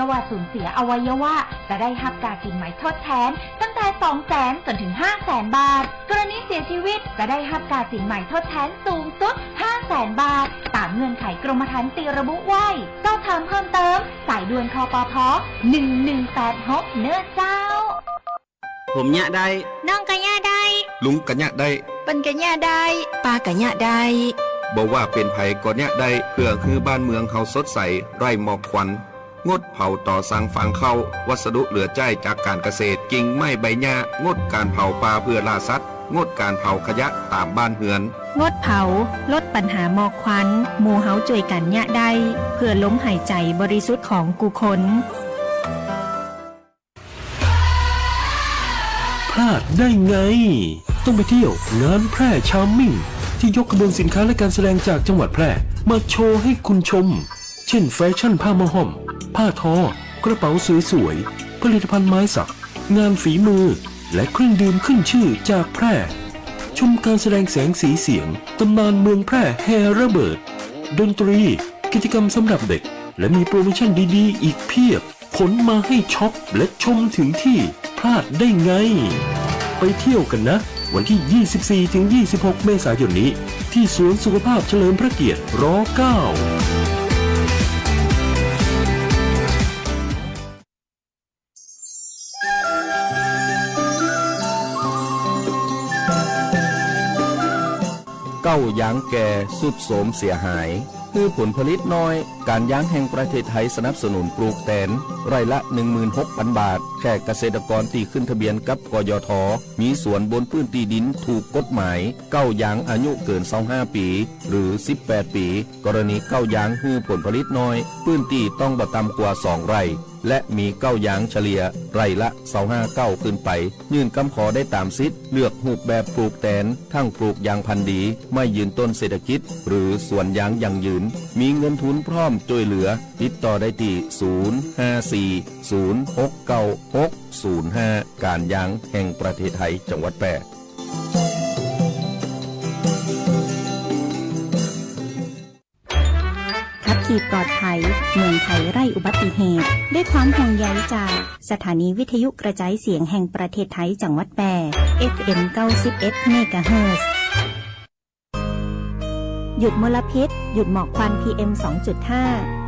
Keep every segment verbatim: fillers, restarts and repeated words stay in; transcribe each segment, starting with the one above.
กว่าสูญเสียอวัยวะ จะได้ฮับก้าสินไหมทดแทนตั้งแต่สองแสนจนถึงห้าแสนบาท กรณีเสียชีวิตจะได้ฮับก้าสินไหมทดแทนสูงสุดห้าแสนบาท ต๋ามเงื่อนไขกรมธรรม์ตี้ระบุไว้ สอบถามเพิ่มเติม สายด่วน คปภ หนึ่งหนึ่งแปดหก เน่อเจ้า ผมเยียะได้ น้องก็เยียะได้ ลุงก็เยียะได้ เปิ้นก็เยียะได้ ป้าก็เยียะได้ บ่ว่าเป๋นใผก็เยียะได้ เพื่อหื้อบ้านเมืองเฮาสดใส ไร้หมอกควัน งดเผาตอสั่งฟางข้าว วัสดุเหลือใจ๊จากก๋านเกษตร กิ่งไม้ใบหญ้า งดก๋านเผาป่าเพื่อล่าสัตว์ งดก๋านเผาขยะต๋ามบ้านเฮือน งดเผา ลดปัญหาหมอกควัน หมู่เฮาจ้วยกั๋นเยียะได้ เพื่อลมหายใจ๋บริสุทธิ์ของกู้คน พลาดได้ไง ต้องไปเที่ยวงานแพร่ชาร์มมิ่ง ที่ยกขบวนสินค้าและการแสดงจากจังหวัดแพร่มาโชว์ให้คุณชม เช่น แฟชั่นผ้าหม้อห้อม ผ้าทอ กระเป๋าสวยๆ ผลิตภัณฑ์ไม้สัก งานฝีมือ และเครื่องดื่มขึ้นชื่อจากแพร่ ชมการแสดงแสงสีเสียง ตำนานเมืองแพร่แห่ระเบิด ดนตรี กิจกรรมสำหรับเด็ก และมีโปรโมชั่นดีๆ อีกเพียบ ขนมาให้ช็อปและชมถึงที่ พลาดได้ไง ไปเที่ยวกันนะ วันที่ ยี่สิบสี่ถึงยี่สิบหก เมษายนนี้ ที่สวนสุขภาพเฉลิมพระเกียรติ รอเก้า เก๊ายางแก่ทรุดโทรมเสียหาย หื้อผลผลิตน้อย ก๋านยางแห่งประเทศไทยสนับสนุนปลูกแตน ไร่ละ หนึ่งหมื่นหกพันบาท แค่เกษตรกรตี้ขึ้นทะเบียนกับ กยท. มีสวนบนพื้นที่ดินถูกกฎหมาย เก๊ายางอายุเกิน ซาวห้าปี๋ หรือ สิบแปดปี๋ กรณีเก๊ายางหื้อผลผลิตน้อย พื้นที่ต้องบ่ต่ำกว่า สองไร่ และมีเก๊ายางเฉลี่ยไร่ละ ซาวห้าเก๊าขึ้นไป ยื่นกำขอได้ต๋ามสิทธิ์ เลือกรูปแบบปลูกแตน ทั้งปลูกยางพันธุ์ดี ไม้ยืนต้นเศรษฐกิจ หรือสวนยางยั่งยืน มีเงินทุนพร้อมจ้วยเหลือ ติดต่อได้ตี้ ศูนย์ ห้า สี่ ศูนย์ หก เก้า หก ศูนย์ ห้า ก๋านยางแห่งประเทศไทย จังหวัดแพร่ ขับขี่ปลอดภัย เมืองไทยไร้อุบัติเหตุ ด้วยความห่วงใยจากสถานีวิทยุกระจายเสียงแห่งประเทศไทย จังหวัดแพร่ เอฟเอ็ม เก้าสิบเอ็ด เมกะเฮิรตซ์ หยุดมลพิษ หยุดหมอกควัน พีเอ็ม สองจุดห้า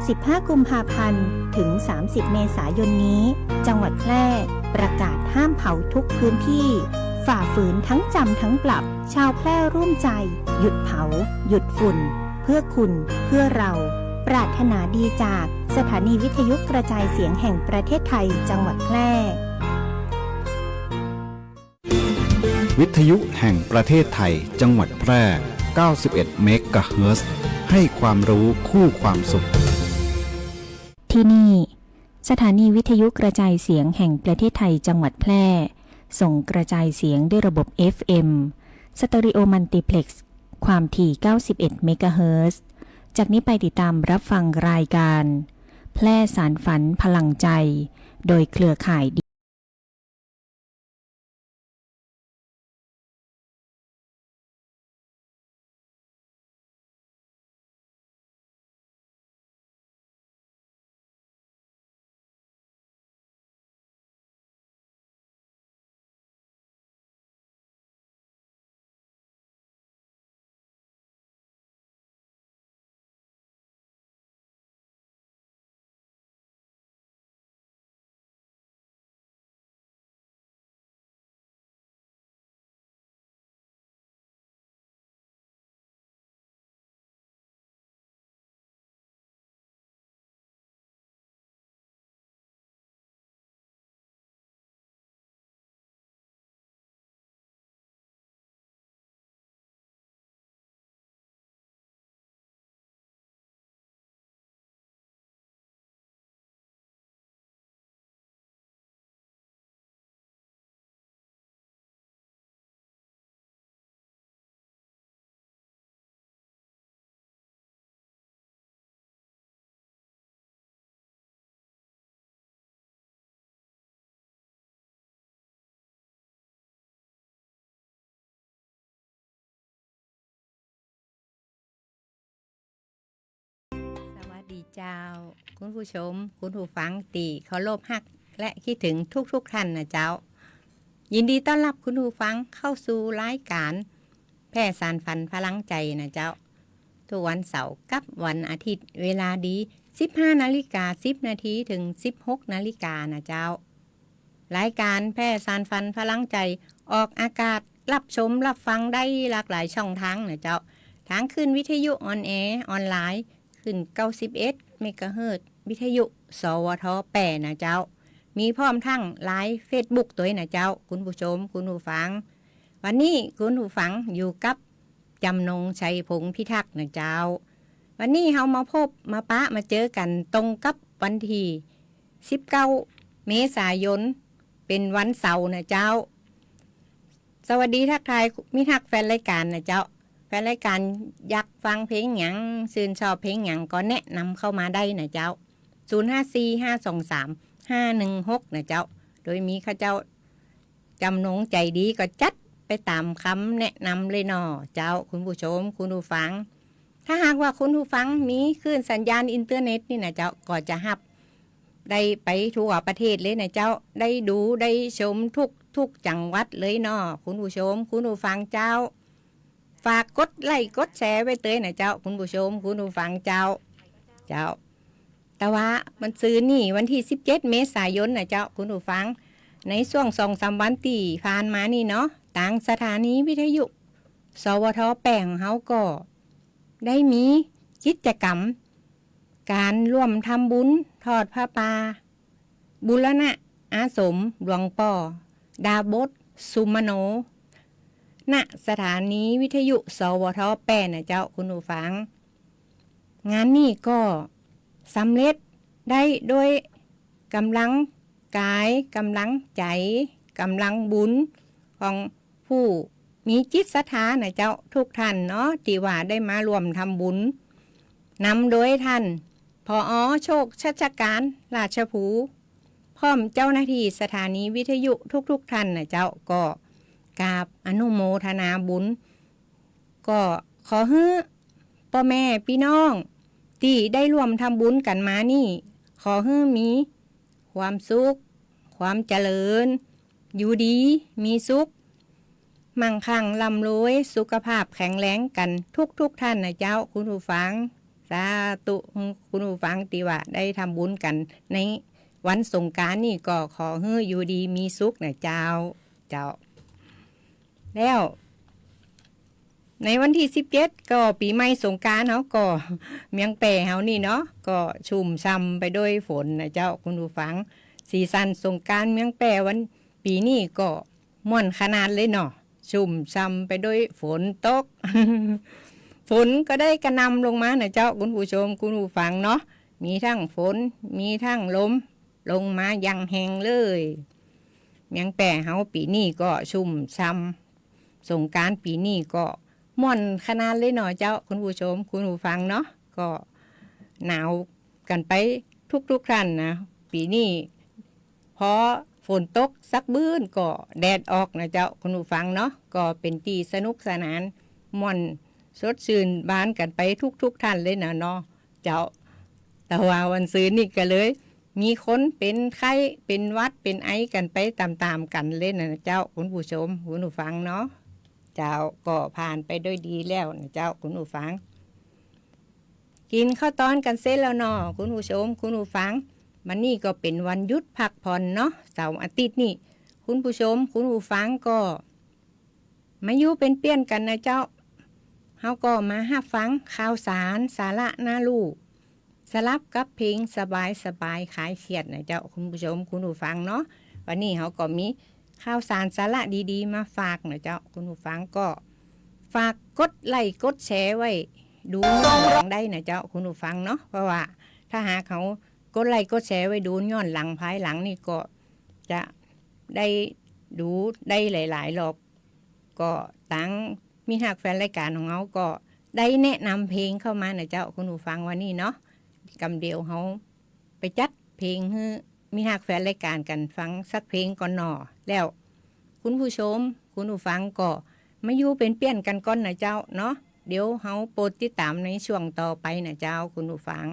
สิบห้า กุมภาพันธ์ ถึง สามสิบ เมษายนนี้ จังหวัดแพร่ ประกาศห้ามเผาทุกพื้นที่ ฝ่าฝืนทั้งจำทั้งปรับ ชาวแพร่ร่วมใจ หยุดเผา หยุดฝุ่น เพื่อคุณ เพื่อเรา ปรารถนาดีจากสถานีวิทยุกระจายเสียงแห่งประเทศไทย จังหวัดแพร่ วิทยุแห่งประเทศไทย จังหวัดแพร่ เก้าสิบเอ็ด เมกะเฮิรตซ์ ให้ความรู้คู่ความสุข ที่นี่ สถานีวิทยุกระจายเสียงแห่งประเทศไทย จังหวัดแพร่ ส่งกระจายเสียงด้วยระบบ เอฟเอ็ม สเตอริโอมัลติเพล็กซ์ ความถี่ เก้าสิบเอ็ด เมกะเฮิรตซ์ จากนี้ไปติดตามรับฟังรายการ แพร่สานฝันพลังใจ โดยเครือข่าย เจ้า คุณผู้ชม คุณผู้ฟังตี้เคารพฮักและคิดถึงทุกๆ ท่านนะเจ้า ยินดีต้อนรับคุณผู้ฟังเข้าสู่รายการแพร่สานฝันพลังใจ๋นะเจ้า ทุกวันเสาร์กับวันอาทิตย์ เวลาดี สิบห้านาฬิกาสิบนาที เถิง สิบหกนาฬิกานะเจ้า รายการแพร่สานฝันพลังใจ๋ออกอากาศ ฮับชมฮับฟังได้หลากหลายช่องทางนะเจ้า ตางคลื่นวิทยุออนแอร์ออนไลน์ คลื่น เก้าสิบเอ็ด เมกะเฮิรตซ์ วิทยุ สวท แป้นะเจ้า มีพร้อมตางไลน์เฟซบุ๊กตวยนะเจ้า คุณผู้ชม คุณผู้ฟัง วันนี้คุณผู้ฟังอยู่กับ จำนง ชัยพงษ์พิทักษ์นะเจ้า วันนี้เฮามาพบมาปะมาเจอกั๋นตรงกับวันตี้ สิบเก้า เมษายน เป๋นวันเสาร์นะเจ้า สวัสดีทักทายมิตรฮักแฟนรายการนะเจ้า แฟนรายการอยากฟังเพลงหยัง ชื่นชอบเพลงหยังก็แนะนำเข้ามาได้นะเจ้า ศูนย์ห้าสี่ ห้าสองสาม ห้าหนึ่งหก นะเจ้า โดยมีข้าเจ้า จำนงใจ๋ดีก็จัดไปต๋ามกำแนะนำเลยเนาะเจ้า คุณผู้ชม คุณผู้ฟัง ถ้าหากว่าคุณผู้ฟังมีคลื่นสัญญาณอินเทอร์เน็ตนี่นะเจ้า ก็จะฮับได้ไปทั่วประเทศเลยนะเจ้า ได้ดูได้ชมทุกๆ จังหวัดเลยเนาะ คุณผู้ชม คุณผู้ฟังเจ้า ฝากกดไลก์กดแชร์ไว้ตวยนะเจ้า คุณผู้ชม คุณผู้ฟังเจ้า เจ้า แต่ว่าวันซืนนี่วันตี้ สิบเจ็ด เมษายนนะเจ้า คุณผู้ฟัง ในช่วงสองสามวันตี้ผ่านมานี่เนาะ ตางสถานีวิทยุ สวท แป้ของเฮาก็ได้มีกิจกรรมก๋านร่วมทำบุญทอดผ้าป่า บูรณะอาสมหลวงป้อดาบส สุมโน ณ สถานีวิทยุ สวท แป้นะเจ้า คุณผู้ฟัง งานนี้ก็สำเร็จได้โดยก๋ำลังก๋าย ก๋ำลังใจ๋ ก๋ำลังบุญของผู้มีจิตศรัทธานะเจ้า ทุกท่านเนาะ ตี้ว่าได้มาร่วมทำบุญ นำโดยท่าน ผอ โชค ชัชการ ราชภู พร้อมเจ้าหน้าตี้สถานีวิทยุทุกๆ ท่านนะเจ้า ก็กราบอนุโมทนาบุญ ก็ขอหื้อป้อแม่ปี้น้องตี้ได้ร่วมทำบุญกั๋นมานี่ ขอหื้อมีความสุข ความเจริญ อยู่ดีมีสุข มั่งคั่งร่ำรวย สุขภาพแข็งแรงกั๋นทุกๆ ท่านนะเจ้า คุณผู้ฟัง สาธุ คุณผู้ฟังตี้ว่าได้ทำบุญกั๋นในวันสงกรานต์นี่ก็ขอหื้ออยู่ดีมีสุขนะเจ้า เจ้า แล้ว ในวันตี้ สิบเจ็ด ก็ปี๋ใหม่สงกรานต์เฮาก็ เมืองแป้เฮานี่เนาะ ก็ชุ่มช่ำไปด้วยฝนนะเจ้า คุณผู้ฟัง สีสันสงกรานต์เมืองแป้วันปี๋นี้ก็ม่วนขนาดเลยเนาะ ชุ่มช่ำไปด้วยฝนตก ฝนก็ได้กระหน่ำลงมานะเจ้า คุณผู้ชม คุณผู้ฟังเนาะ มีตึงฝน มีตึงลม ลงมาอย่างแฮงเลย เมืองแป้เฮาปี๋นี้ก็ชุ่มช่ำ สงกรานต์ปี๋นี้ก็ม่วนขนาดเลยเนาะเจ้า คุณผู้ชม คุณผู้ฟังเนาะ ก็หนาวกั๋นไปทุกๆ ท่านนะ ปี๋นี้ พอฝนตกสักบื้นก็แดดออกนะเจ้า คุณผู้ฟังเนาะ ก็เป๋นตี้สนุกสนาน ม่วนสดชื่นบานกั๋นไปทุกๆ ท่านเลยนะเนาะ เจ้า แต่ว่าวันซืนนี่ก็เลย มีคนเป๋นไข้ เป๋นหวัด เป๋นไอกั๋นไปต๋ามๆ กั๋นเลยนะเจ้า คุณผู้ชม คุณผู้ฟังเนาะ เจ้า ก็ผ่านไปด้วยดีแล้วนะเจ้า คุณผู้ฟัง กิ๋นข้าวตอนกั๋นเสร็จแล้วเนาะ คุณผู้ชม คุณผู้ฟัง วันนี้ก็เป๋นวันหยุดพักผ่อนเนาะ เสาร์อาทิตย์นี่ คุณผู้ชม คุณผู้ฟังก็ มาอยู่เป๋นเปี้ยนกั๋นนะเจ้า เฮาก็มาฮับฟังข่าวสารสาระน่าฮู้ สลับกับเพลงสบายๆ คลายเครียดนะเจ้า คุณผู้ชม คุณผู้ฟังเนาะ วันนี้เฮาก็มีข่าวสารสาระดีๆ มาฝากนะเจ้า คุณผู้ฟังก็ฝากกดไลก์กดแชร์ไว้ดูย้อนหลังได้นะเจ้า คุณผู้ฟังเนาะ เพราะว่าถ้าหากเฮากดไลก์กดแชร์ไว้ดูย้อนหลังภายหลังนี่ก็จะได้ดูได้หลายๆ รอบ ก็ตางมิตรฮักแฟนรายการของเฮาก็ได้แนะนำเพลงเข้ามานะเจ้า คุณผู้ฟัง วันนี้เนาะ กำเดียวเฮาไปจัดเพลงหื้อมิตรฮักแฟนรายการกั๋นฟังสักเพลงก่อนเนาะ แล้วคุณผู้ชม คุณผู้ฟังก็มาอยู่เป๋นเปี้ยนกั๋นก่อนนะเจ้าเนาะ เดี๋ยวเฮาโปรดติดต๋ามในช่วงต่อไปนะเจ้า คุณผู้ฟัง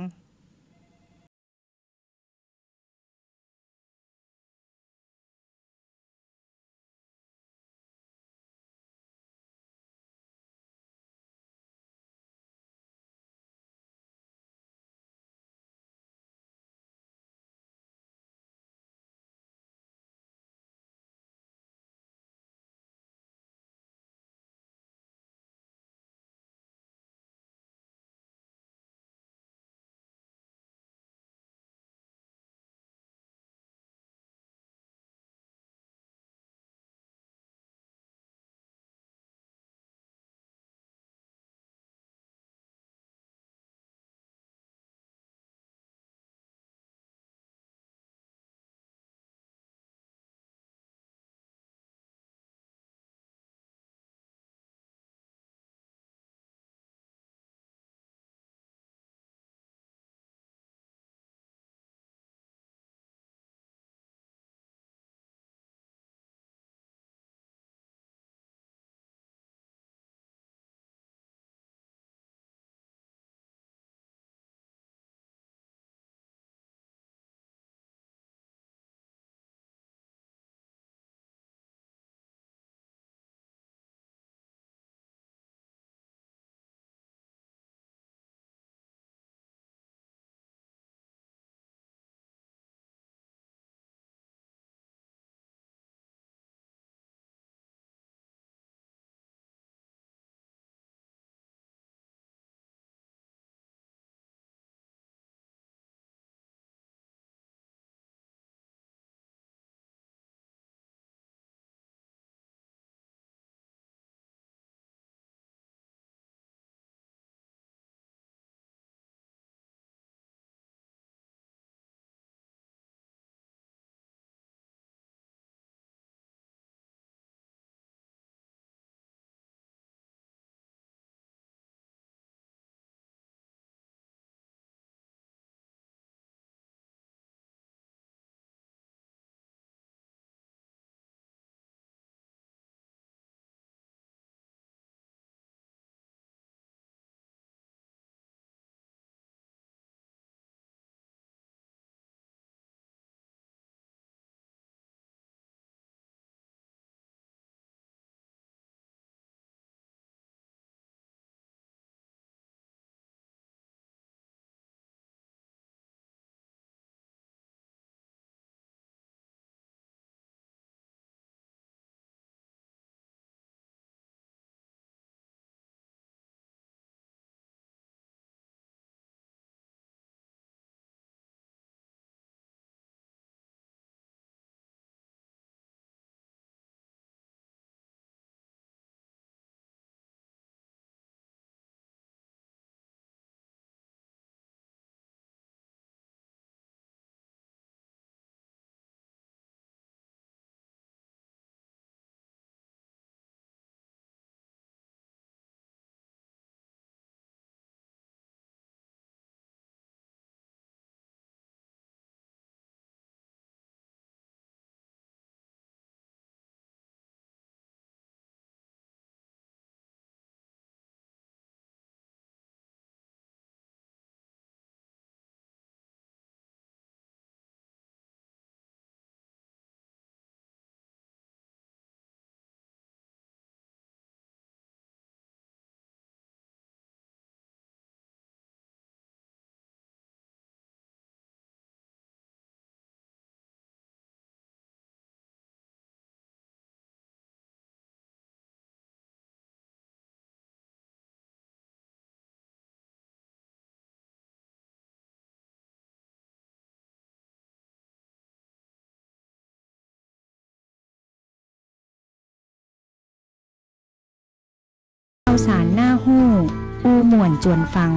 อู้ม่วนจวนฟัง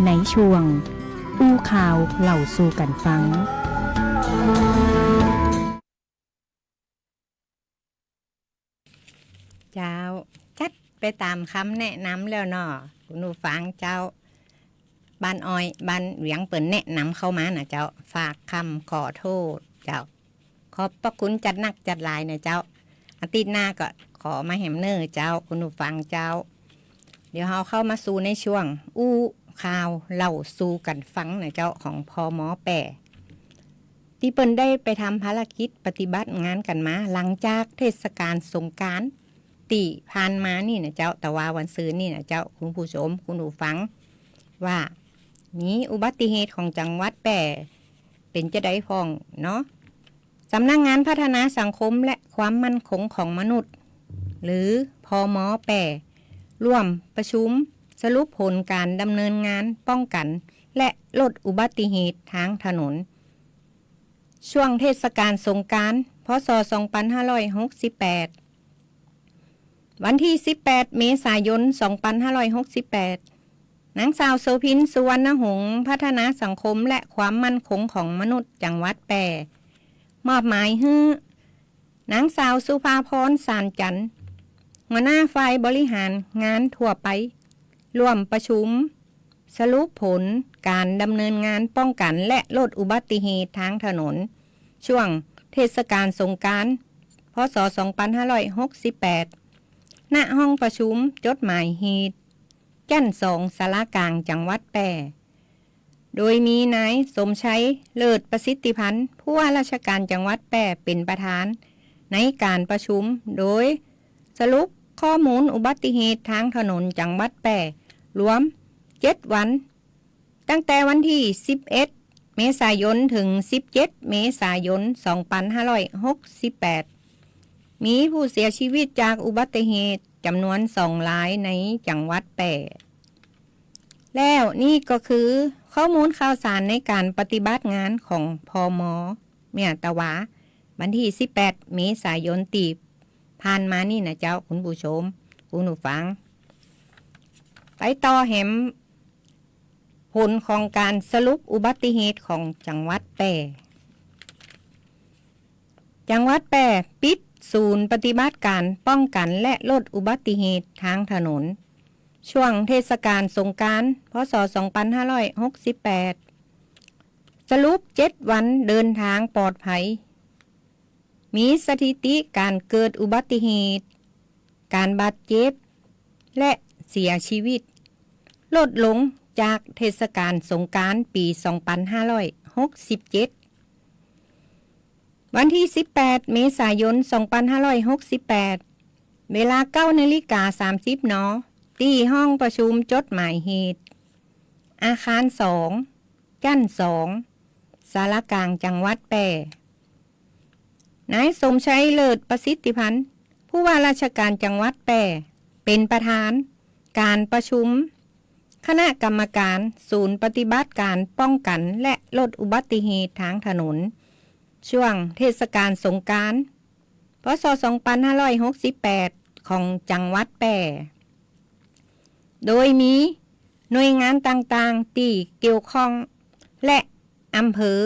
ในช่วง อู้ข่าวเล่าสู่กั๋นฟัง เจ้า จัดไปต๋ามกำแนะนำแล้วเนาะ คุณผู้ฟังเจ้า บ้านอ้อย บ้านเหวียงเปิ้นแนะนำเข้ามานะเจ้า ฝากกำขอโต้ษเจ้า ขอบพระคุณจัดนักจัดหลายนะเจ้า อาทิตย์หน้าก็ขอมาแหมเน่อเจ้า คุณผู้ฟังเจ้า เดี๋ยวเฮาเข้ามาสู่ในช่วง อู้ข่าวเล่าสู่กั๋นฟังนะเจ้า ของ พม. แป้ ตี้เปิ้นได้ไปทำภารกิจปฏิบัติงานกั๋นมา หลังจากเทศกาลสงกรานต์ตี้ผ่านมานี่นะเจ้า ตะวาวันซืนนี่นะเจ้า คุณผู้ชม คุณผู้ฟัง ว่ามีอุบัติเหตุของจังหวัดแป้ เป๋นจาใดพ่องเนาะ สำนักงานพัฒนาสังคมและความมั่นคงของมนุษย์ หรือ พม. แป้ ร่วมประชุมสรุปผลการดำเนินงานป้องกั๋น และลดอุบัติเหตุตางถนน ช่วงเทศกาลสงกรานต์ พ.ศ. สองปันห้าร้อยหกสิบแปด วันตี้สิบแปด เมษายน สองปันห้าร้อยหกสิบแปด นางสาวโสภิน สุวรรณหงษ์ พัฒนาสังคมและความมั่นคงของมนุษย์จังหวัดแป้ มอบหมายหื้อ นางสาวสุภาพร สารจันทร์ หัวหน้าฝ่ายบริหารงานทั่วไป ร่วมประชุมสรุปผลการดำเนินงานป้องกั๋นและลดอุบัติเหตุตางถนน ช่วงเทศกาลสงกรานต์ พ.ศ. สองปันห้าร้อยหกสิบแปด ณ ห้องประชุมจดหมายเหตุ ชั้นสอง ศาลากลางจังหวัดแป้ โดยมีนายสมชัย เลิศประสิทธิพันธ์ ผู้ว่าราชการจังหวัดแป้ เป๋นประธานในการประชุม โดยสรุปข้อมูลอุบัติเหตุตางถนนจังหวัดแป้ รวมเจ็ดวัน ตั้งแต่วันตี้สิบเอ็ด เมษายน เถิง สิบเจ็ด เมษายน สองปันห้าร้อยหกสิบแปด มีผู้เสียชีวิตจากอุบัติเหตุจ๋ำนวนสองรายในจังหวัดแป้ แล้วนี่ก็คือข้อมูลข่าวสารในการปฏิบัติงานของ พม. เมื่อตะวาวันตี้สิบแปด เมษายน ตี้ผ่านมานี่นะเจ้า คุณผู้ชม คุณผู้ฟัง ไปต่อแหมผลของการสรุปอุบัติเหตุของจังหวัดแป้ จังหวัดแป้ปิดศูนย์ปฏิบัติการป้องกั๋นและลดอุบัติเหตุตางถนน ช่วงเทศกาลสงกรานต์ พ.ศ. สองปันห้าร้อยหกสิบแปด สรุปเจ็ดวันเดินตางปลอดภัย มีสถิติการเกิดอุบัติเหตุ การบาดเจ็บ และเสียชีวิต ลดลงจากเทศกาลสงกรานต์ปี๋ สองปันห้าร้อยหกสิบเจ็ด วันตี้สิบแปด เมษายน สองปันห้าร้อยหกสิบแปด เวลาเก้านาฬิกาสามสิบ น. ตี้ห้องประชุมจดหมายเหตุ อาคารสอง ชั้นสอง ศาลากลางจังหวัดแป้ นายสมชัย เลิศประสิทธิพันธ์ ผู้ว่าราชการจังหวัดแป้ เป๋นประธานการประชุมคณะกรรมการศูนย์ปฏิบัติการป้องกั๋นและลดอุบัติเหตุตางถนน ช่วงเทศกาลสงกรานต์ พ.ศ. สองปันห้าร้อยหกสิบแปด ของจังหวัดแป้ โดยมีหน่วยงานต่างๆ ตี้เกี่ยวข้อง และอำเภอ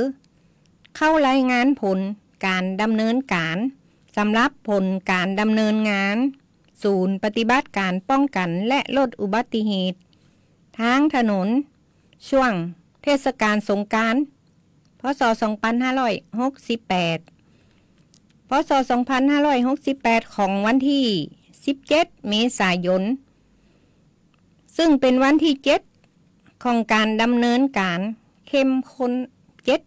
เข้ารายงานผลการดำเนินการ สำหรับผลการดำเนินงานศูนย์ปฏิบัติการป้องกั๋นและลดอุบัติเหตุตางถนน ช่วงเทศกาลสงกรานต์ พ.ศ. สองปันห้าร้อยหกสิบแปด พ.ศ. สองปันห้าร้อยหกสิบแปด ของวันตี้สิบเจ็ด เมษายน ซึ่งเป๋นวันตี้เจ็ด ของการดำเนินการเข้มข้น เจ็ด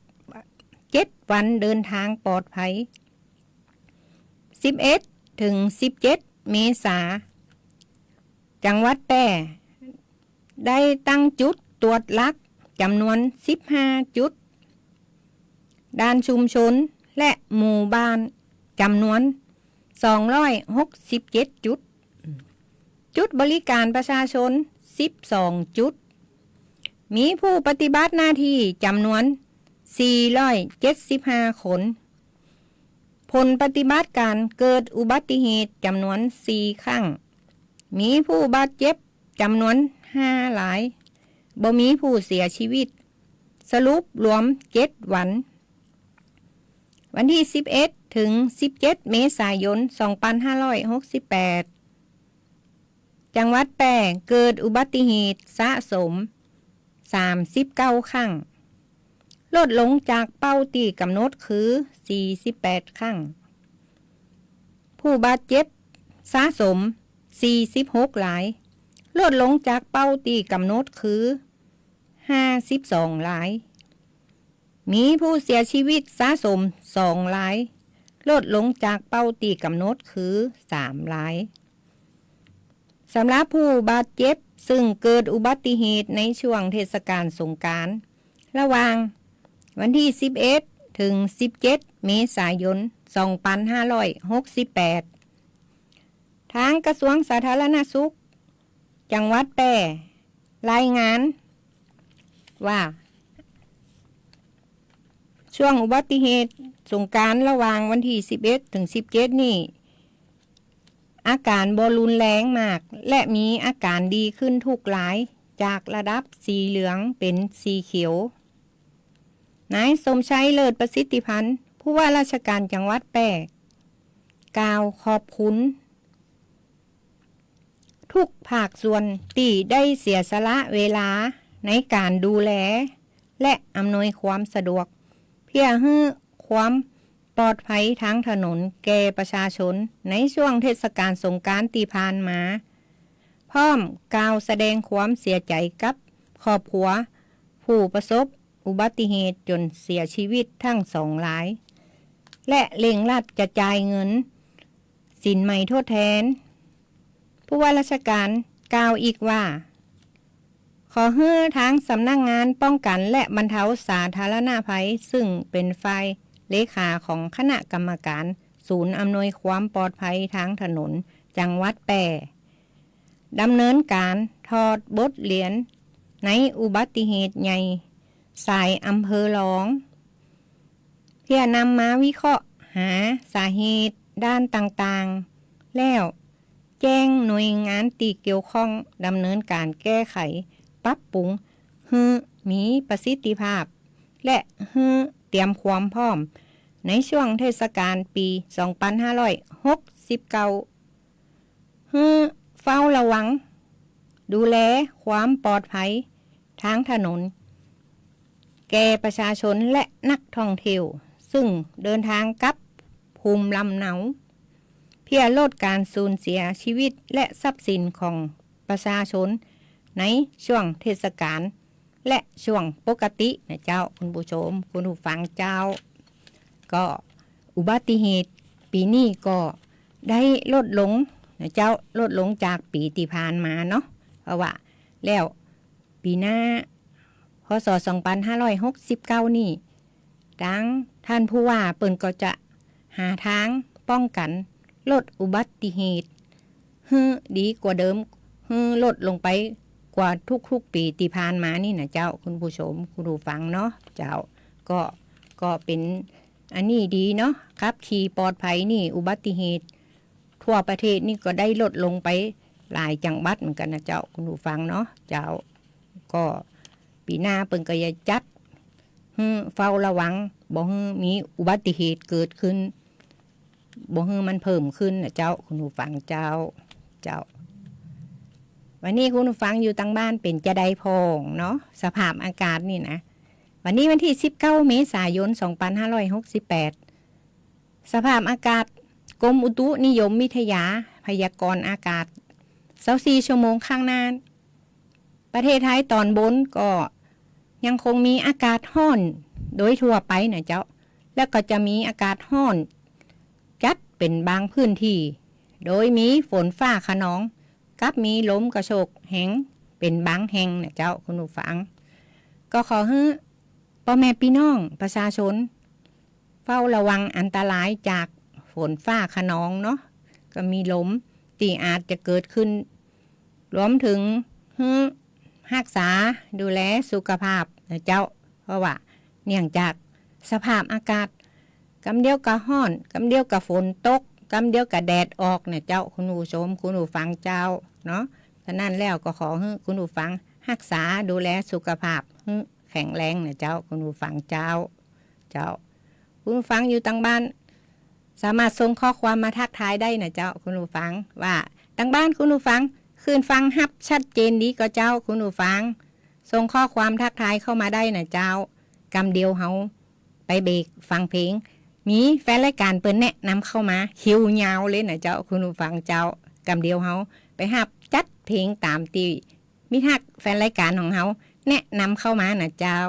เจ็ดวันเดินตางปลอดภัย สิบเอ็ด เถิง สิบเจ็ด เมษา จังหวัดแป้ ได้ตั้งจุดตรวจหลักจ๋ำนวนสิบห้าจุด ด่านชุมชนและหมู่บ้านจ๋ำนวนสองร้อยหกสิบเจ็ดจุด จุดบริการประชาชนสิบสองจุด มีผู้ปฏิบัติหน้าตี้จ๋ำนวนสี่ร้อยเจ็ดสิบห้าคน ผลปฏิบัติการเกิดอุบัติเหตุจ๋ำนวนสี่ครั้ง มีผู้บาดเจ็บจ๋ำนวน ห้าราย บ่มีผู้เสียชีวิต สรุปรวมเจ็ดวัน วันตี้สิบเอ็ดเถิงสิบเจ็ดเมษายนสองปันห้าร้อยหกสิบแปด จังหวัดแป้เกิดอุบัติเหตุสะสมสามสิบเก้าครั้ง ลดลงจากเป้าตี้ก๋ำหนดคือสี่สิบแปดครั้ง ผู้บาดเจ็บสะสมสี่สิบหกราย ลดลงจากเป้าตี้ก๋ำหนดคือห้าสิบสองราย มีผู้เสียชีวิตสะสมสองราย ลดลงจากเป้าตี้ก๋ำหนดคือสามราย สำหรับผู้บาดเจ็บซึ่งเกิดอุบัติเหตุในช่วงเทศกาลสงกรานต์ ระหว่างวันตี้สิบเอ็ดเถิงสิบเจ็ดเมษายนสองปันห้าร้อยหกสิบแปด ตางกระทรวงสาธารณสุขจังหวัดแป้รายงานว่า ช่วงอุบัติเหตุสงกรานต์ระหว่างวันตี้สิบเอ็ดเถิงสิบเจ็ดนี้ อาการบ่รุนแรงมาก และมีอาการดีขึ้นทุกราย จากระดับสีเหลืองเป๋นสีเขียว นายสมชัย เลิศประสิทธิพันธ์ ผู้ว่าราชการจังหวัดแป้ กล่าวขอบคุณทุกภาคส่วนตี้ได้เสียสละเวลาในก๋านดูแล และอำนวยความสะดวก เพื่อหื้อความปลอดภัยตางถนนแก่ประชาชนในช่วงเทศกาลสงกรานต์ตี้ผ่านมา พร้อมกล่าวแสดงความเสียใจ๋กับครอบครัวผู้ประสบอุบัติเหตุจ๋นเสียชีวิตตึงสองราย และเร่งรัดจะจ่ายเงินสินใหม่ทดแทน ผู้ว่าราชการกล่าวอีกว่า ขอหื้อตางสำนักงานป้องกันและบรรเทาสาธารณภัย ซึ่งเป๋นฝ่ายเลขาของคณะกรรมการศูนย์อำนวยความปลอดภัยตางถนนจังหวัดแป้ ดำเนินก๋านถอดบทเรียนในอุบัติเหตุใหญ่สายอำเภอรอง เพื่อนำมาวิเคราะห์หาสาเหตุด้านต่างๆ แล้วแจ้งหน่วยงานตี้เกี่ยวข้องดำเนินก๋านแก้ไขปรับปรุงหื้อมีประสิทธิภาพ และหื้อเตรียมความพร้อมในช่วงเทศกาลปีสองปันห้าร้อยหกสิบเก้า หื้อเฝ้าระวังดูแลความปลอดภัยตางถนนแก่ประชาชนและนักท่องเที่ยวซึ่งเดินตางกับภูมิลำเนา เพื่อลดก๋านสูญเสียชีวิตและทรัพย์สินของประชาชนในช่วงเทศกาล และช่วงปกตินะเจ้า คุณผู้ชม คุณผู้ฟังเจ้า ก็อุบัติเหตุปี๋นี้ก็ได้ลดลงนะเจ้า ลดลงจากปี๋ตี้ผ่านมาเนาะ เพราะว่าแล้วปี๋หน้า พ.ศ. สองปันห้าร้อยหกสิบเก้านี้ ตางต้านผู้ว่าเปิ้นก็จะหาตางป้องกั๋นลดอุบัติเหตุหื้อดีกว่าเดิม หื้อลดลงไปกว่าทุกๆ ปี๋ตี้ผ่านมานี่นะเจ้า คุณผู้ชม คุณผู้ฟังเนาะเจ้า ก็ ก็เป๋นอันนี้ดีเนาะ ขับขี่ปลอดภัยนี่ อุบัติเหตุทั่วประเทศนี่ก็ได้ลดลงไปหลายจังหวัดเหมือนกั๋นนะเจ้า คุณผู้ฟังเนาะเจ้า ก็ปี๋หน้าเปิ้นก็จะจัดหื้อเฝ้าระวัง บ่หื้อมีอุบัติเหตุเกิดขึ้น บ่หื้อมันเพิ่มขึ้นนะเจ้า คุณผู้ฟังเจ้า เจ้า วันนี้คุณผู้ฟังอยู่ตางบ้านเป๋นจาใดพ่องเนาะ สภาพอากาศนี่นะ วันนี้วันตี้สิบเก้าเมษายนสองปันห้าร้อยหกสิบแปด สภาพอากาศ กรมอุตุนิยมวิทยาพยากรณ์อากาศซาวสี่ชั่วโมงข้างหน้า ประเทศไทยต๋อนบนก็ยังคงมีอากาศฮ้อนโดยทั่วไปนะเจ้า แล้วก็จะมีอากาศฮ้อนจัดเป๋นบางพื้นตี้ โดยมีฝนฟ้าคะนอง กับมีลมกระโชกแฮงเป๋นบางแห่งนะเจ้า คุณผู้ฟัง ก็ขอหื้อป้อแม่ปี้น้องประชาชน เฝ้าระวังอันตรายจากฝนฟ้าคะนองเนาะ ก็มีลมตี้อาจจะเกิดขึ้น รวมเถิงหื้อฮักษาดูแลสุขภาพนะเจ้า เพราะว่าเนื่องจากสภาพอากาศ กำเดียวก็ฮ้อน กำเดียวก็ฝนตก กำเดียวก็แดดออกนะเจ้า คุณผู้ชม คุณผู้ฟังเจ้าเนาะ ฉะนั้นแล้วก็ขอหื้อคุณผู้ฟังฮักษาดูแลสุขภาพหื้อแข็งแรงนะเจ้า คุณผู้ฟังเจ้า เจ้า คุณผู้ฟังอยู่ตางบ้าน สามารถส่งข้อความมาทักทายได้นะเจ้า คุณผู้ฟัง ว่าตางบ้านคุณผู้ฟัง คลื่นฟังฮับชัดเจนดีก่อเจ้า คุณผู้ฟัง ส่งข้อความทักทายเข้ามาได้นะเจ้า กำเดียวเฮาไปเบรกฟังเพลง มีแฟนรายการเปิ้นแนะนำเข้ามาคิวยาวเลยนะเจ้า คุณผู้ฟังเจ้า กำเดียวเฮาไปฮับจัดเพลงต๋ามตี้มิตรฮักแฟนรายการของเฮาแนะนำเข้ามานะเจ้า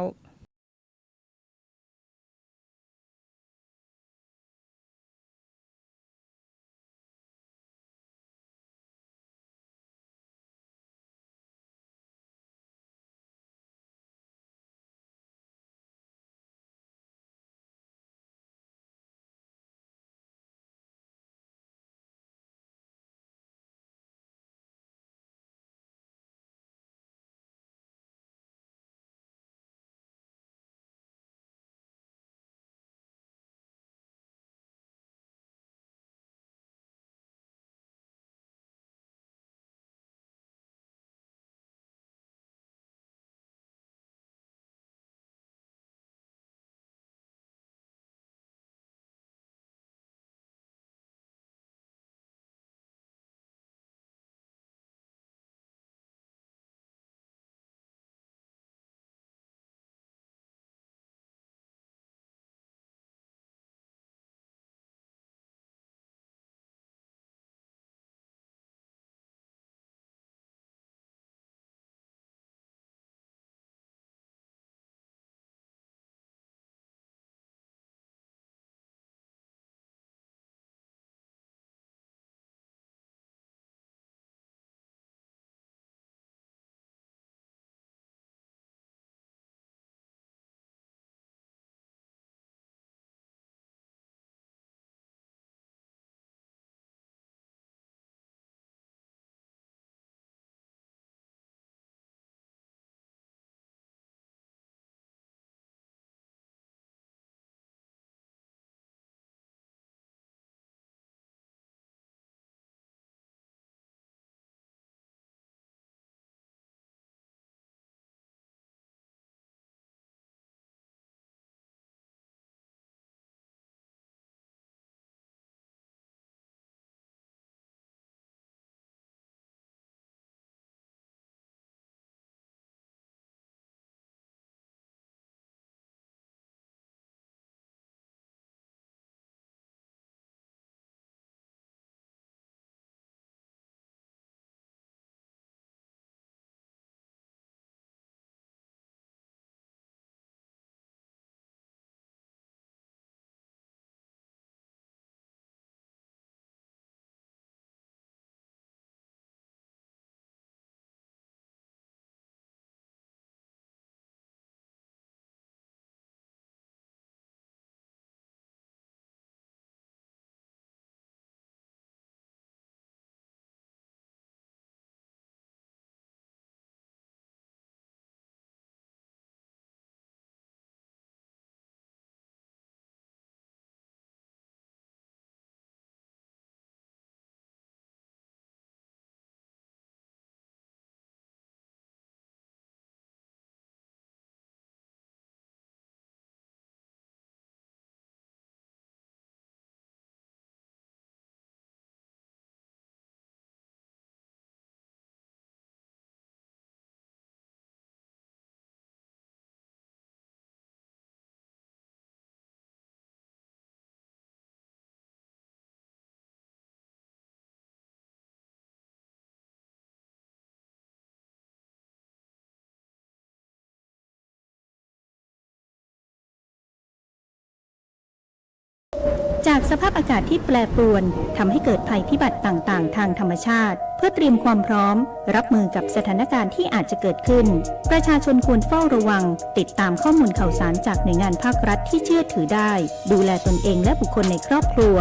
จากสภาพอากาศที่แปรปรวน ทำให้เกิดภัยพิบัติต่างๆ ทางธรรมชาติ เพื่อเตรียมความพร้อมรับมือกับสถานการณ์ที่อาจจะเกิดขึ้น ประชาชนควรเฝ้าระวัง ติดตามข้อมูลข่าวสารจากหน่วยงานภาครัฐที่เชื่อถือได้ ดูแลตนเองและบุคคลในครอบครัว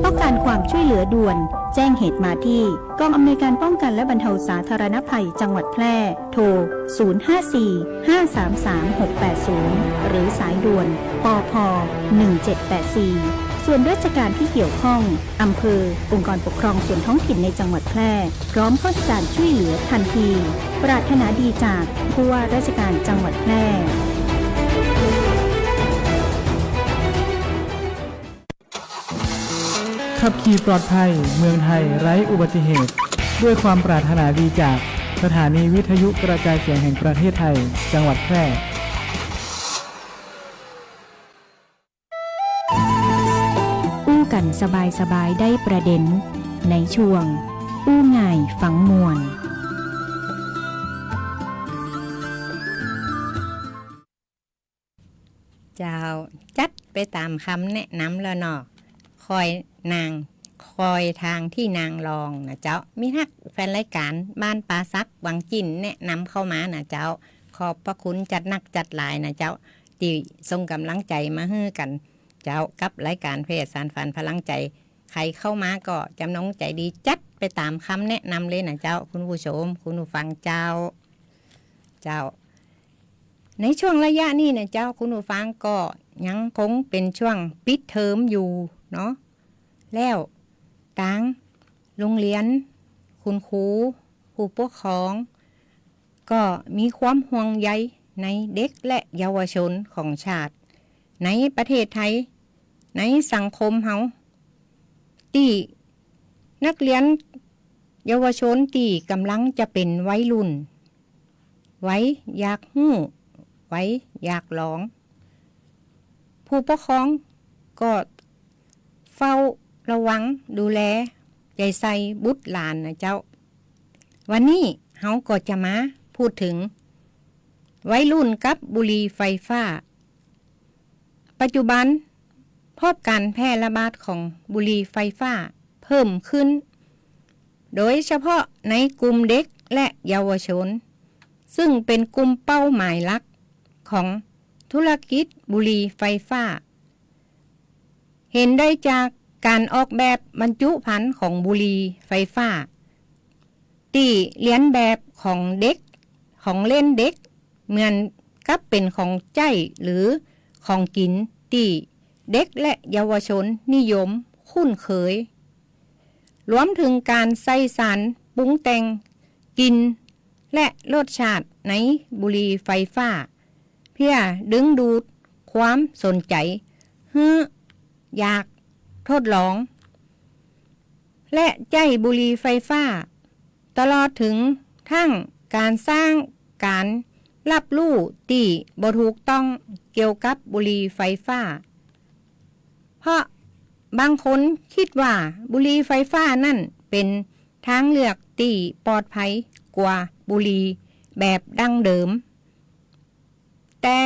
ต้องการความช่วยเหลือด่วน แจ้งเหตุมาที่กองอำนวยการป้องกันและบรรเทาสาธารณภัยจังหวัดแพร่ โทร ศูนย์ห้าสี่ ห้าสามสาม หกแปดศูนย์ หรือสายด่วน ปภ หนึ่งเจ็ดแปดสี่ ส่วนราชการที่เกี่ยวข้อง อำเภอ องค์กรปกครองส่วนท้องถิ่นในจังหวัดแพร่ พร้อมข้าราชการช่วยเหลือทันที ปรารถนาดีจากผู้ว่าราชการจังหวัดแพร่ ขับขี่ปลอดภัย เมืองไทยไร้อุบัติเหตุ ด้วยความปรารถนาดีจากสถานีวิทยุกระจายเสียงแห่งประเทศไทย จังหวัดแพร่ อู้กั๋นสบายๆ ได้ประเด็น ในช่วง อู้ง่ายฟังม่วน เจ้า จัดไปต๋ามกำแนะนำแล้วเนาะ คอยนาง คอยตางตี้นางลองนะเจ้า มีฮักแฟนรายก๋านบ้านป่าสักวังจิ่นแนะนำเข้ามานะเจ้า ขอบพระคุณจัดนักจัดหลายนะเจ้า ตี้ส่งก๋ำลังใจ๋มาหื้อกั๋นเจ้า กับรายก๋านแพร่สานฝันพลังใจ๋ ใผเข้ามาก็จ๋ำนงใจ๋ดีจัดไปต๋ามกำแนะนำเลยนะเจ้า คุณผู้ชม คุณผู้ฟังเจ้า เจ้า ในช่วงระยะนี้นะเจ้า คุณผู้ฟัง ก็ยังคงเป๋นช่วงปิดเทอมอยู่เนาะ แล้วตางโฮงเฮียน คุณครู ผู้ปกครอง ก็มีความห่วงใยในเด็กและเยาวชนของชาติ ในประเทศไทย ในสังคมเฮา ตี้นักเฮียนเยาวชนตี้ก่ำลังจะเป๋นวัยรุ่น วัยอยากฮู้ วัยอยากลอง ผู้ปกครองก็เฝ้าระวังดูแลใจ๋ใส่บุตรหลานนะเจ้า วันนี้เฮาก็จะมาพูดเถิงวัยรุ่นกับบุหรี่ไฟฟ้า ปัจจุบันพบก๋านแพร่ระบาดของบุหรี่ไฟฟ้าเพิ่มขึ้น โดยเฉพาะในกลุ่มเด็กและเยาวชน ซึ่งเป๋นกลุ่มเป้าหมายหลักของธุรกิจบุหรี่ไฟฟ้า เห็นได้จากก๋านออกแบบบรรจุภัณฑ์ของบุหรี่ไฟฟ้า ตี้เลียนแบบของเด็ก ของเล่นเด็ก เหมือนกับเป๋นของใจ๊หรือของกิ๋นตี้เด็กและเยาวชนนิยมคุ้นเคย รวมเถิงก๋านใส่สารปรุงแต่งกลิ่นและรสชาติในบุหรี่ไฟฟ้า เพื่อดึงดูดความสนใจ๋หื้ออยากทดลอง และใจ๊บุหรี่ไฟฟ้า ตลอดเถิงทั้งก๋านสร้างก๋านฮับฮู้ตี้บ่ถูกต้องเกี่ยวกับบุหรี่ไฟฟ้า เพราะบางคนกึ๊ดว่าบุหรี่ไฟฟ้านั้นเป๋นตางเลือกตี้ปลอดภัยกว่าบุหรี่แบบดั้งเดิม แต่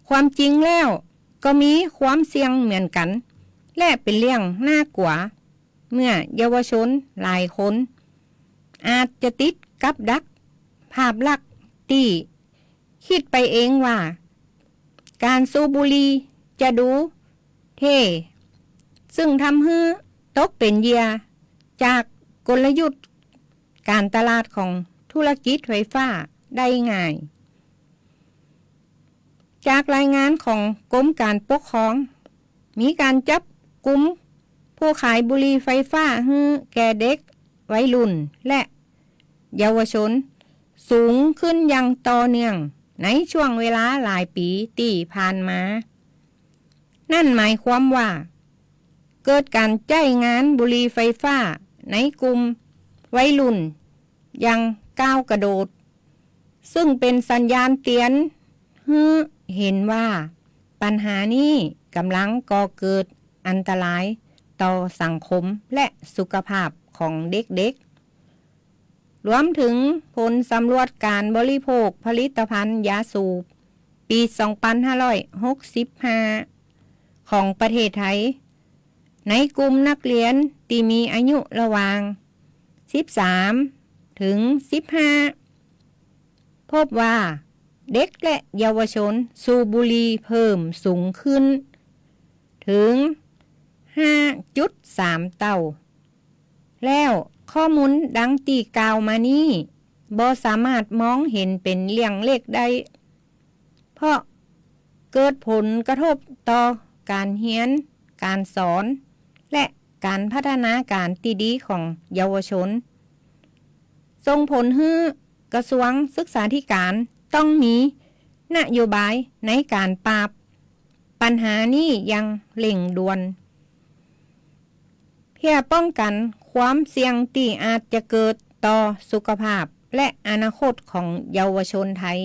ความจริงแล้วก็มีความเสี่ยงเหมือนกั๋น และเป๋นเรื่องน่ากั๋ว เมื่อเยาวชนหลายคนอาจจะติดกับดักภาพลักษณ์ตี้กึ๊ดไปเองว่าก๋านสูบบุหรี่จะดูเท่ ซึ่งทำหื้อตกเป๋นเหยื่อจากกลยุทธ์ก๋านตลาดของธุรกิจไฟฟ้าได้ง่าย จากรายงานของกรมก๋านปกครอง มีก๋านจับกุมผู้ขายบุหรี่ไฟฟ้าหื้อแก่เด็กวัยรุ่นและเยาวชนสูงขึ้นอย่างต่อเนื่องในช่วงเวลาหลายปี๋ตี้ผ่านมา นั่นหมายความว่า เกิดก๋านใจ๊งานบุหรี่ไฟฟ้าในกลุ่มวัยรุ่นอย่างก้าวกระโดด ซึ่งเป๋นสัญญาณเตื๋อนหื้อเห็นว่าปัญหานี้ก่ำลังก่อเกิดอันตรายต่อสังคมและสุขภาพของเด็กๆ รวมเถิงผลสำรวจก๋านบริโภคผลิตภัณฑ์ยาสูบ ปี๋สองปันห้าร้อยหกสิบห้า ของประเทศไทย ในกลุ่มนักเฮียนตี้มีอายุระหว่างสิบสามเถิงสิบห้า พบว่าเด็กและเยาวชนสูบบุหรี่เพิ่มสูงขึ้นเถิงห้าจุดสามเต้า แล้วข้อมูลดังตี้กล่าวมานี้บ่สามารถมองเห็นเป๋นเรื่องเล็กได้ เพราะเกิดผลกระทบต่อก๋านเฮียนก๋านสอน และก๋านพัฒนาก๋านตี้ดีของเยาวชน ส่งผลหื้อกระทรวงศึกษาธิการต้องมีนโยบายในก๋านปราบปัญหานี้อย่างเร่งด่วน เพื่อป้องกั๋นความเสี่ยงตี้อาจจะเกิดต่อสุขภาพและอนาคตของเยาวชนไทย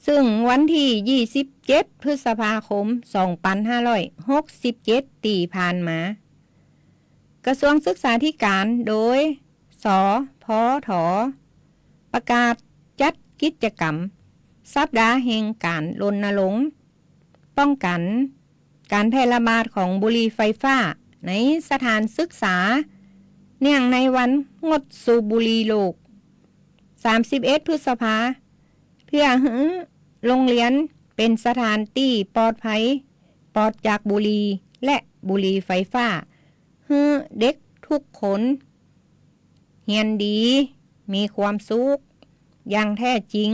ซึ่งวันตี้ยี่สิบเจ็ดพฤษภาคมสองปันห้าร้อยหกสิบเจ็ดตี้ผ่านมา กระทรวงศึกษาธิการโดย สภท ประกาศจัดกิจกรรมสัปดาห์แห่งก๋านรณรงค์ป้องกั๋นก๋านแพร่ระบาดของบุหรี่ไฟฟ้าในสถานศึกษา เนื่องในวันงดสูบบุหรี่โลก สามสิบเอ็ดพฤษภา เพื่อหื้อโรงเรียนเป๋นสถานตี้ปลอดภัย ปลอดจากบุหรี่และบุหรี่ไฟฟ้า หื้อเด็กทุกคนเฮียนดี มีความสุขอย่างแท้จริง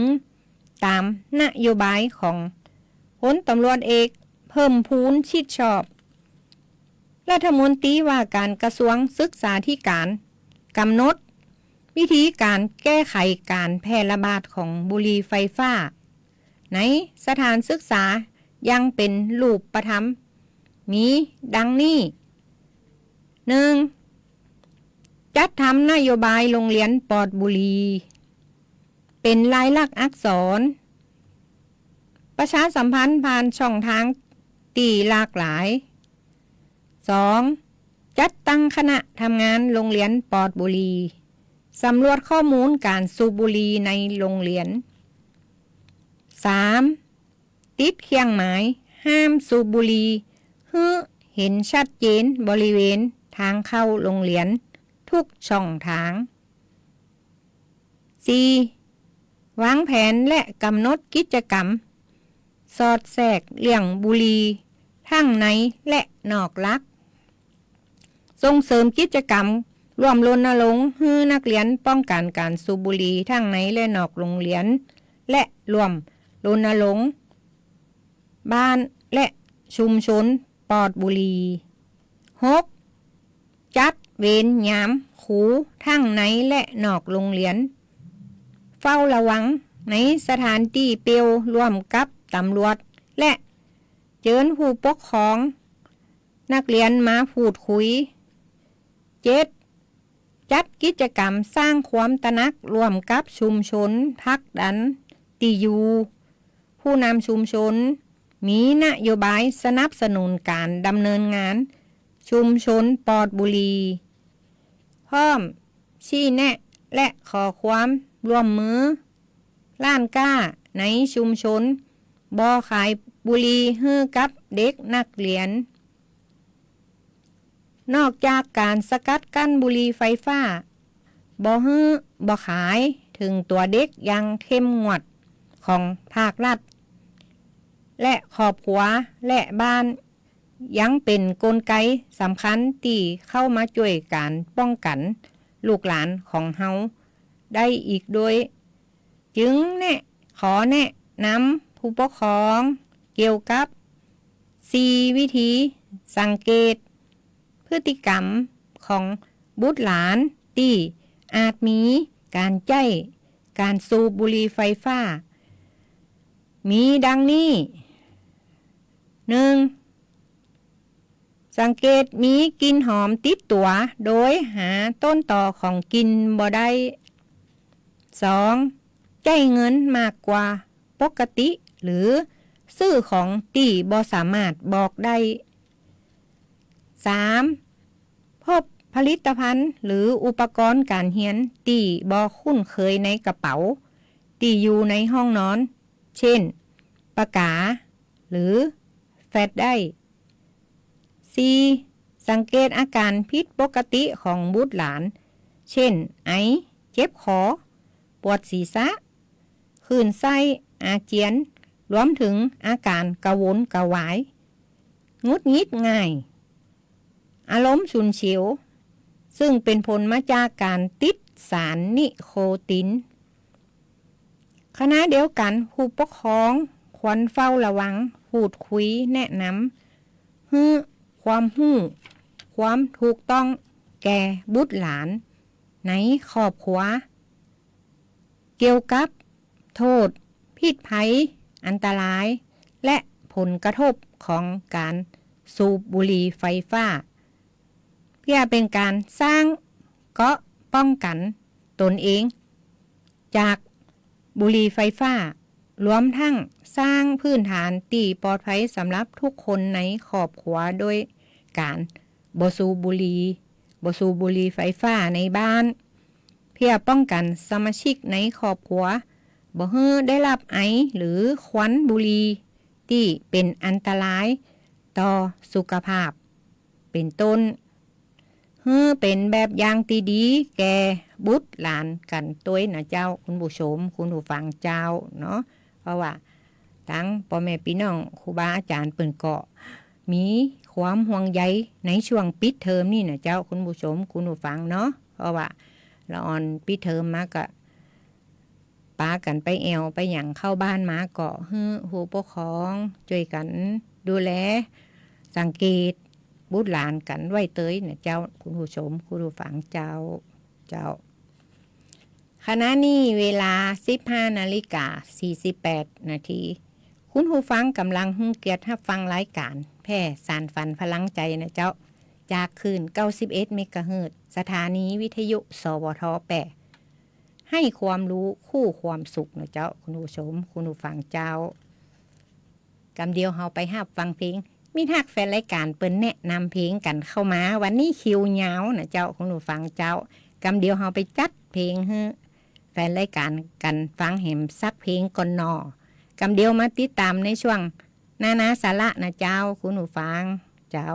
ต๋ามนโยบายของพลตำรวจเอกเพิ่มพูน ชิดชอบ รัฐมนตรีว่าก๋านกระทรวงศึกษาธิการ ก๋ำหนดวิธีก๋านแก้ไขก๋านแพร่ระบาดของบุหรี่ไฟฟ้าในสถานศึกษาอย่างเป๋นรูปธรรม มีดังนี้ หนึ่ง จัดทำนโยบายโรงเรียนปลอดบุหรี่ เป๋นลายลักษณ์อักษร ประชาสัมพันธ์ผ่านช่องทางตี้หลากหลาย สอง จัดตั้งคณะทำงานโรงเรียนปลอดบุหรี่ สำรวจข้อมูลก๋านสูบบุหรี่ในโรงเรียน สาม ติดเครื่องหมายห้ามสูบบุหรี่หื้อเห็นชัดเจนบริเวณทางเข้าโรงเรียนทุกช่องทาง สี่ วางแผนและก๋ำหนดกิจกรรมสอดแทรกเรื่องบุหรี่ทั้งในและนอกหลัก ส่งเสริมกิจกรรมร่วมรณรงค์หื้อนักเรียนป้องกั๋นก๋านสูบบุหรี่ทั้งในและนอกโรงเรียน และร่วมรณรงค์บ้านและชุมชนปลอดบุหรี่ หก จัดเวรยามครูทั้งในและนอกโรงเรียน เฝ้าระวังในสถานตี้เปลี่ยวร่วมกับตำรวจ และเจิญผู้ปกครองนักเรียนมาพูดคุย เจ็ด จัดกิจกรรมสร้างความตระหนักร่วมกับชุมชน ผลักดันตี้อยู่ ผู้นำชุมชนมีนโยบายสนับสนุนก๋านดำเนินงานชุมชนปลอดบุหรี่ พร้อมชี้แนะและขอความร่วมมือ ร้านก๊าในชุมชนบ่ขายบุหรี่หื้อกับเด็กนักเรียน นอกจากก๋านสกัดกั้นบุหรี่ไฟฟ้า บ่หื้อ บ่ขายเถิงตั๋วเด็กอย่างเข้มงวดของภาครัฐ และครอบครัวและบ้าน ยังเป๋นกลไกสำคัญตี้เข้ามาจ้วยก๋านป้องกั๋นลูกหลานของเฮาได้อีกด้วย จึงแนะ ขอแนะนำผู้ปกครองเกี่ยวกับ สี่ วิธีสังเกตพฤติกรรมของบุตรหลานตี้อาจมีก๋านใจ๊ก๋านสูบบุหรี่ไฟฟ้า มีดังนี้ หนึ่ง สังเกตมีกลิ่นหอมติดตั๋วโดยหาต้นตอของกลิ่นบ่ได้ สอง ใจ๊เงินมากกว่าปกติ หรือซื้อของตี้บ่สามารถบอกได้ สาม พบผลิตภัณฑ์หรืออุปกรณ์ก๋านเฮียนตี้บ่คุ้นเคยในกระเป๋าตี้อยู่ในห้องนอน เช่น ปากก๋า หรือแฟลชไดรฟ์ สี่ สังเกตอาก๋านผิดปกติของบุตรหลาน เช่น ไอ เจ็บคอ ปวดศีรษะ คลื่นไส้ อาเจียน รวมเถิงอาก๋านกระวนกระวาย หงุดหงิดง่าย อารมณ์ฉุนเฉียว ซึ่งเป๋นผลมาจากก๋านติดสารนิโคติน ขณะเดียวกั๋น ผู้ปกครองควรเฝ้าระวัง พูดคุยแนะนำหื้อ ความฮู้ ความถูกต้องแก่บุตรหลานในครอบครัว เกี่ยวกับโต้ษ พิษภัย อันตราย และผลกระทบของก๋านสูบบุหรี่ไฟฟ้า เพื่อเป๋นก๋านสร้างเกราะป้องกั๋นตนเองจากบุหรี่ไฟฟ้า รวมตึงสร้างพื้นฐานตี้ปลอดภัยสำหรับทุกคนในครอบครัว โดยก๋านบ่สูบบุหรี่ บ่สูบบุหรี่ไฟฟ้าในบ้าน เพื่อป้องกั๋นสมาชิกในครอบครัว บ่หื้อได้ฮับไอหรือควันบุหรี่ตี้เป๋นอันตรายต่อสุขภาพ เป๋นต้น หื้อเป๋นแบบอย่างตี้ดีแก่บุตรหลานกั๋นตวยนะเจ้า คุณผู้ชม คุณผู้ฟังเจ้าเนาะ เพราะว่าตังป้อแม่ปี้น้องครูบาอาจ๋ารย์เปิ้นก็มีความห่วงใยในช่วงปิดเทอมนี่นะเจ้า คุณผู้ชม คุณผู้ฟังเนาะ เพราะว่าละอ่อนปิดเทอมมาก็ ปากั๋นไปแอ่วไปหยัง เข้าบ้านมาก็หื้อผู้ปกครองจ้วยกั๋นดูแล สังเกตบุตรหลานกั๋นไว้เตยนะเจ้า คุณผู้ชม คุณผู้ฟังเจ้า เจ้า ขณะนี้เวลาสิบห้านาฬิกาสี่สิบแปดนาที คุณผู้ฟังก่ำลังหื้อเกียรติฮับฟังรายก๋านแพร่สานฝันพลังใจ๋นะเจ้า จากคลื่นเก้าสิบเอ็ดเมกะเฮิรตซ์ สถานีวิทยุ สวท แป้ หื้อความฮู้คู่ความสุขนะเจ้า คุณผู้ชม คุณผู้ฟังเจ้า กำเดียวเฮาไปฮับฟังเพลง มิตรฮักแฟนรายก๋านเปิ้นแนะนำเพลงกั๋นเข้ามา วันนี้คิวยาวนะเจ้า คุณผู้ฟังเจ้า กำเดียวเฮาไปจัดเพลงหื้อแฟนรายก๋านกั๋นฟังแหมสักเพลงก่อนหน่อ กำเดียวมาติดต๋ามในช่วงนานาสาระนะเจ้า คุณผู้ฟังเจ้า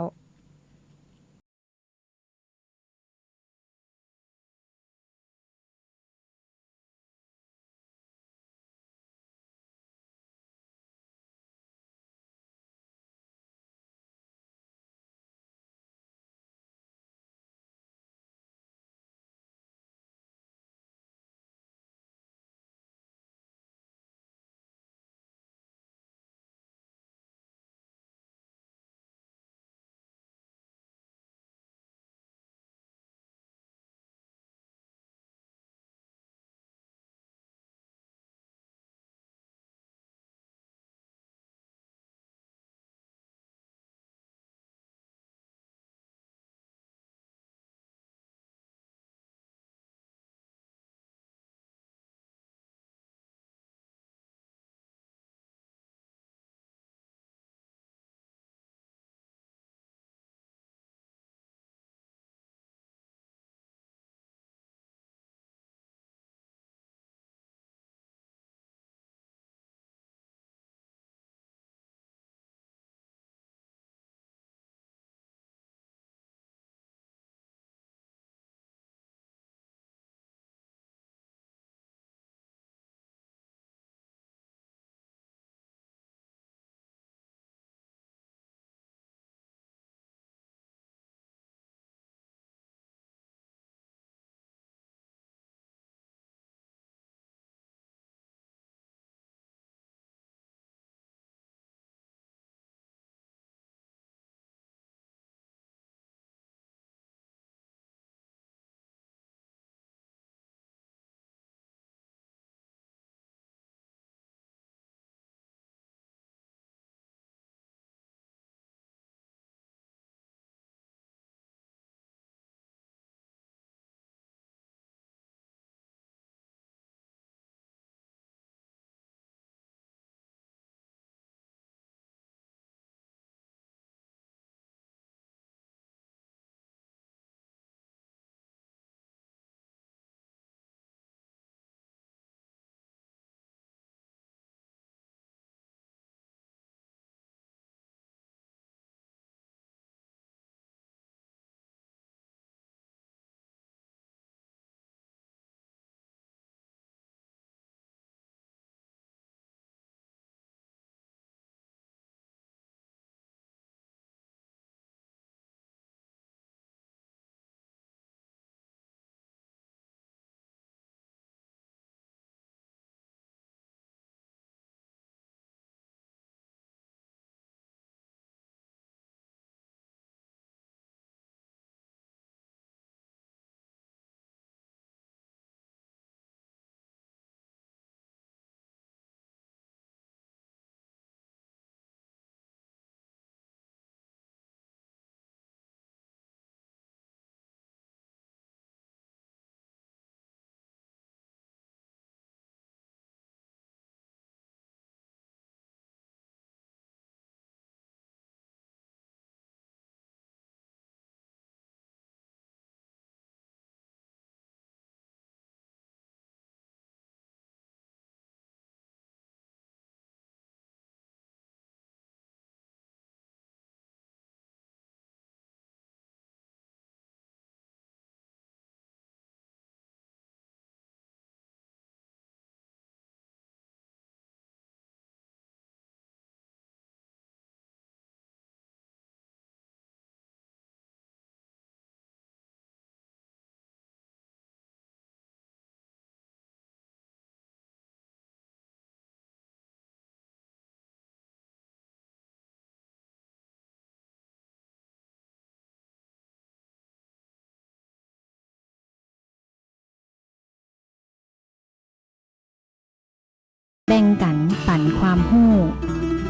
แบ่งกั๋นปั๋นความฮู้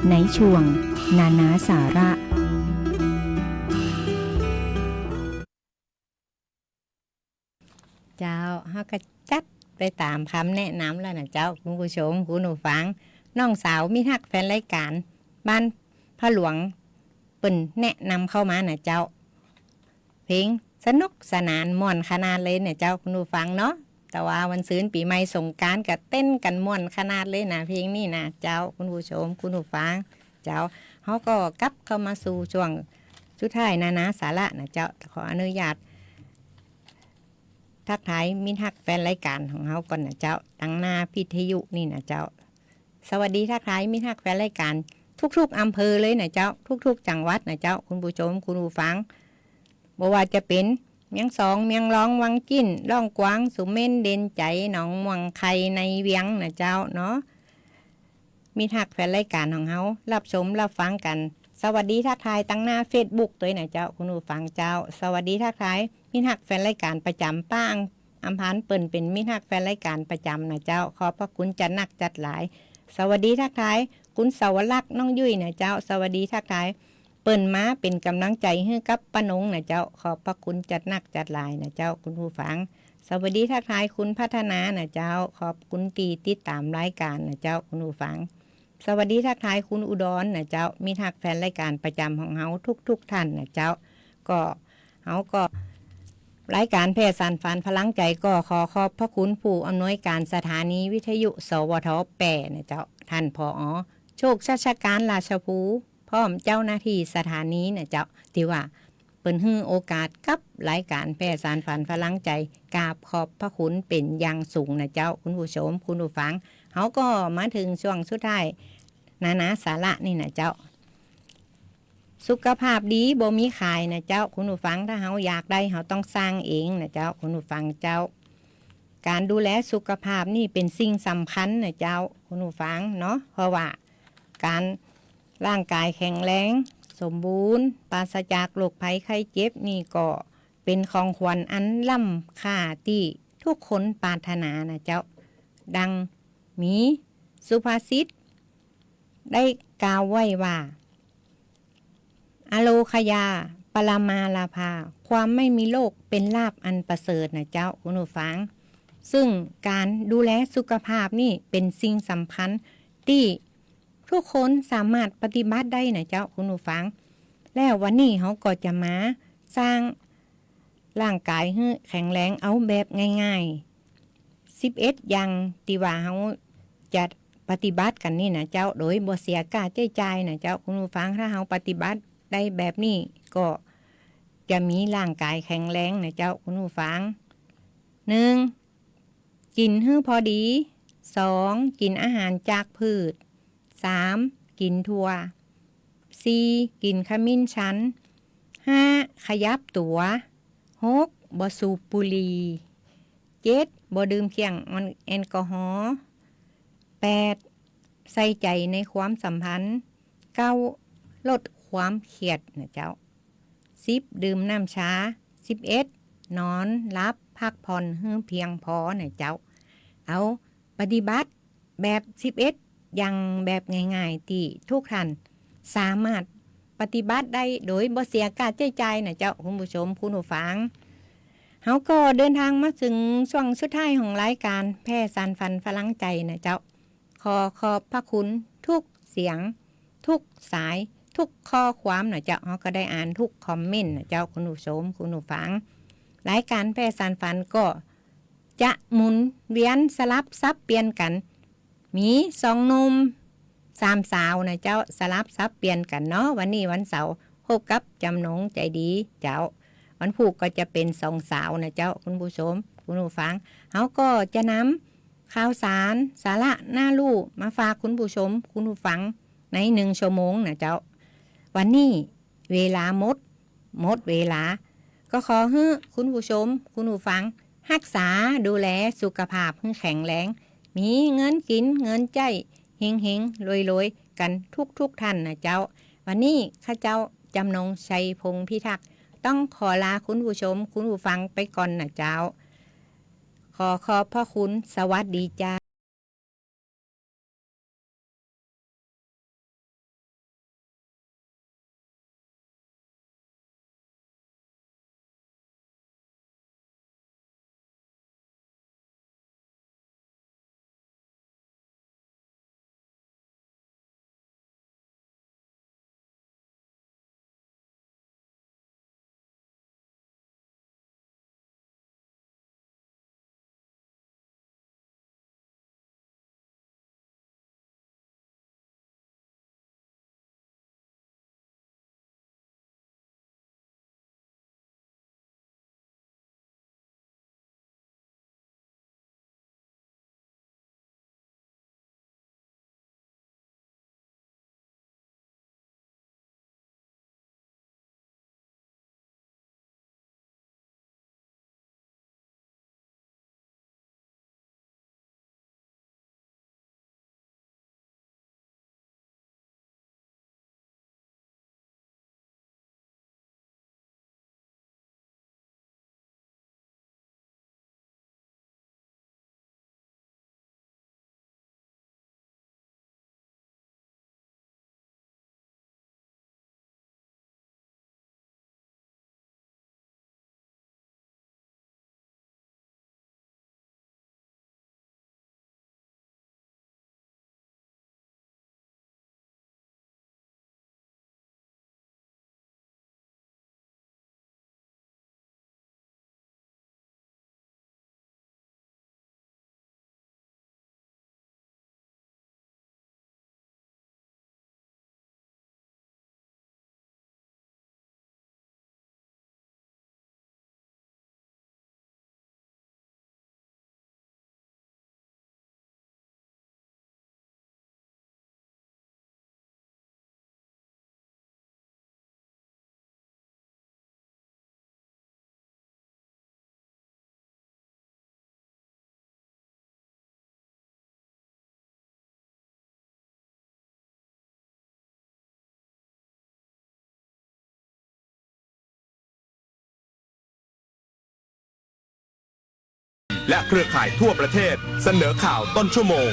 ในช่วงนานาสาระ เจ้า เฮาก็จัดไปต๋ามกำแนะนำแล้วน่อเจ้า คุณผู้ชม คุณผู้ฟัง น้องสาวมิตรฮักแฟนรายก๋าน บ้านพระหลวง เปิ้นแนะนำเข้ามาน่อเจ้า เพลงสนุกสนานม่วนขนาดเลยน่อเจ้า คุณผู้ฟังเนาะ แต่ว่าวันซืนปี๋ใหม่สงกรานต์ก็เต้นกั๋นม่วนขนาดเลยน่อ เพลงนี้น่อเจ้า คุณผู้ชม คุณผู้ฟัง เจ้า เฮาก็กลับเข้ามาสู่ช่วงสุดท้ายนานาสาระน่อเจ้า ขออนุญาต ทักทายมิตรฮักแฟนรายก๋านของเฮาก่อนน่อเจ้า ตังหน้าวิทยุนี่น่อเจ้า สวัสดีทักทายมิตรฮักแฟนรายก๋าน ทุกๆ อำเภอเลยน่อเจ้า ทุกๆ จังหวัดน่อเจ้า คุณผู้ชม คุณผู้ฟัง บ่ว่าจะเป๋นเมียงสอง เมียงรอง วังจิ้น ล่องกวาง สุเม็น เด่นชัย หนองม่วงไข่ ในเวียงน่อเจ้าเนาะ มิตรฮักแฟนรายก๋านของเฮา ฮับชมฮับฟังกั๋น สวัสดีทักทายตังหน้าเฟซบุ๊กตวยน่อเจ้า คุณผู้ฟังเจ้า สวัสดีทักทายมิตรฮักแฟนรายก๋านประจ๋ำ ป้าอัมพาน เปิ้นเป๋นมิตรฮักแฟนรายก๋านประจ๋ำน่อเจ้า ขอบพระคุณจัดหนักจัดหลาย สวัสดีทักทายคุณสวรักษ์ น้องยุ้ยน่อเจ้า สวัสดีทักทาย เปิ้นมาเป๋นก๋ำลังใจ๋หื้อกับป้านงน่อเจ้า ขอบพระคุณจัดหนักจัดหลายน่อเจ้า คุณผู้ฟัง สวัสดีทักทายคุณพัฒนาน่อเจ้า ขอบคุณตี้ติดต๋ามรายก๋านน่อเจ้า คุณผู้ฟัง สวัสดีทักทายคุณอุดรน่อเจ้า มิตรฮักแฟนรายก๋านประจ๋ำของเฮาทุกๆ ท่านน่อเจ้า ก็ เฮาก็ รายก๋านแพร่สานฝันพลังใจ๋ก็ขอขอบพระคุณผู้อำนวยก๋านสถานีวิทยุ สวท แป้น่อเจ้า ท่าน ผอ โชคชัชการ ราชภู พร้อมเจ้าหน้าตี้สถานีน่อเจ้า ตี้ว่าเปิ้นหื้อโอกาสกับรายก๋านแพร่สานฝันพลังใจ๋ กราบขอบพระคุณเป๋นอย่างสูงน่อเจ้า คุณผู้ชม คุณผู้ฟัง เฮาก็มาเถิงช่วงสุดท้าย นานาสาระนี่น่อเจ้า สุขภาพดีบ่มีขายน่อเจ้า คุณผู้ฟัง ถ้าเฮาอยากได้ เฮาต้องสร้างเองน่อเจ้า คุณผู้ฟังเจ้า ก๋านดูแลสุขภาพนี่เป๋นสิ่งสำคัญน่อเจ้า คุณผู้ฟังเนาะ เพราะว่าก๋านร่างก๋ายแข็งแรง สมบูรณ์ ปราศจากโรคภัยไข้เจ็บนี่ก็เป๋นของขวัญอันล้ำค่าตี้ทุกคนปรารถนาน่อเจ้า ดังมีสุภาษิตได้กล่าวไว้ว่า อโรคยา ปรมาลาภา ความไม่มีโรคเป๋นลาภอันประเสริฐน่อเจ้า คุณผู้ฟัง ซึ่งก๋านดูแลสุขภาพนี่เป๋นสิ่งสำคัญตี้ทุกคนสามารถปฏิบัติได้น่อเจ้า คุณผู้ฟัง แล้ววันนี้เฮาก็จะมาสร้าง ร่างก๋ายหื้อแข็งแรงเอาแบบง่ายๆ สิบเอ็ดอย่างตี้ว่าเฮาจะปฏิบัติกั๋นนี่น่อเจ้า โดยบ่เสียค่าใจ๊จ่ายน่อเจ้า คุณผู้ฟัง ถ้าเฮาปฏิบัติได้แบบนี้ก็จะมีร่างก๋ายแข็งแรงน่อเจ้า คุณผู้ฟัง หนึ่ง กิ๋นหื้อพอดี สอง กิ๋นอาหารจากพืช สาม กิ๋นถั่ว สี่ กิ๋นขมิ้นชัน ห้า ขยับตั๋ว หก บ่สูบบุหรี่ เจ็ด บ่ดื่มเครื่องแอลกอฮอล์ แปด ใส่ใจ๋ในความสัมพันธ์ เก้า ลดความเครียดน่อเจ้า สิบ ดื่มน้ำชา สิบเอ็ด นอนหลับพักผ่อนหื้อเพียงพอน่อเจ้า เอาปฏิบัติแบบสิบเอ็ดอย่างแบบง่ายๆ ตี้ทุกท่านสามารถปฏิบัติได้โดยบ่เสียค่าใจ๊จ่ายน่อเจ้า คุณผู้ชม คุณผู้ฟัง เฮาก็เดินทางมาเถิงช่วงสุดท้ายของรายก๋านแพร่สานฝันพลังใจ๋น่อเจ้า ขอขอบพระคุณทุกเสียง ทุกสาย ทุกข้อความน่อเจ้า เฮาก็ได้อ่านทุกคอมเมนต์น่อเจ้า คุณผู้ชม คุณผู้ฟัง รายก๋านแพร่สานฝันก็จะหมุนเวียนสลับสับเปลี่ยนกั๋น มีสองหนุ่ม สามสาวน่อเจ้า สลับสับเปลี่ยนกั๋นเนาะ วันนี้วันเสาร์ พบกับจ๋ำนงใจ๋ดีเจ้า วันพูกก็จะเป๋นสองสาวน่อเจ้า คุณผู้ชม คุณผู้ฟัง เฮาก็จะนำ ข่าวสาร สาระน่าฮู้ มาฝากคุณผู้ชม คุณผู้ฟัง ในหนึ่งชั่วโมงน่อเจ้า วันนี้เวลาหมด หมดเวลา ก็ขอหื้อคุณผู้ชม คุณผู้ฟัง ฮักษาดูแลสุขภาพหื้อแข็งแรง มีเงินกิ๋น เงินใจ๊ เฮงๆ รวยๆ กั๋นทุกๆ ท่านน่อเจ้า วันนี้ข้าเจ้าจ๋ำนง ชัยพงษ์พิทักษ์ ต้องขอลาคุณผู้ชม คุณผู้ฟังไปก่อนน่อเจ้า ขอขอบพระคุณ สวัสดีเจ้า และเครือข่ายทั่วประเทศ เสนอข่าวต้นชั่วโมง